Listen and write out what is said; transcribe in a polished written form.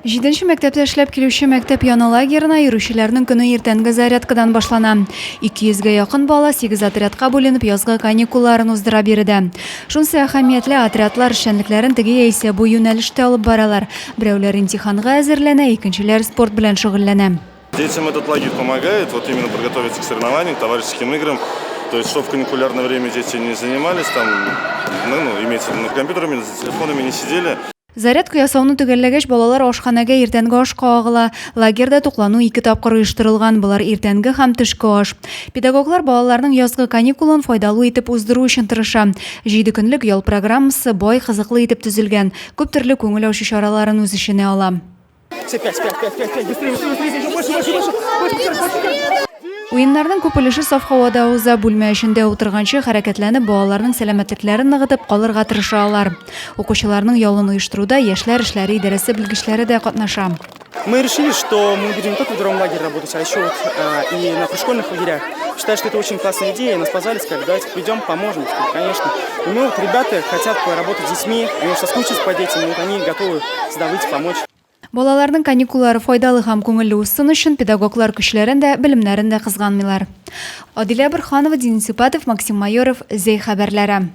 Җиденче мәктәптә эшләп килүче мәктәп яны лагерына йөрүчеләрнең көне иртәнге зарядкадан башлана. 200 гә якын бала сигез отрядка бүленеп язгы каникулларын уздыра биредә. Шунысы әһәмиятле, отрядлар эшчәнлекләрен теге яисә бу юнәлештә алып баралар. Берәүләр имтиханга әзерләнә, икенчеләр спорт белән шөгыльләнә. Детям этот лагерь помогает вот именно подготовиться к соревнованиям, к товарищеским играм. То есть, чтобы в каникулярное время дети не занимались там, ну, ну, имеется в виду, компьютерами, за телефонами не сидели. Зарядка ясауны төгәлләгәч, балалар ашханәгә иртәнге ашка агыла. Лагерьда туклану ике тапкыр оештырылган, болар иртәнге һәм төшке аш. Педагоглар балаларның язгы каникулын файдалы итеп уздыру өчен тырыша. Җиде көнлек ял программасы бай, кызыклы итеп төзелгән, күп төрле күңел ачу чараларын үз эченә ала. Уеннарның күп өлеше саф һавада уза, бүлмә эчендә утырганчы, хәрәкәтләнеп, балаларның сәламәтлекләрен ныгытып калырга тырыша алар. Укучыларның ялын оештыруда яшьләр эшләре идарәсе белгечләре дә катнаша. Мы решили, что мы будем не только в здоровом лагере работать, а еще вот э, и на пришкольных лагерях. Считаю, что это очень классная идея, нас позвали, сказали, давайте придем, поможем, конечно. И мы вот ребята хотят поработать с детьми, они уже соскучились по детям, и вот они готовы сюда выйти, помочь. Балаларның каникуллары файдалы һәм күңелле узсын өчен педагоглар көчләрен дә, белемнәрен дә кызганмыйлар. Адилә Борһанова, Денис Ипатов, Максим Майоров, Зәй хәбәрләре.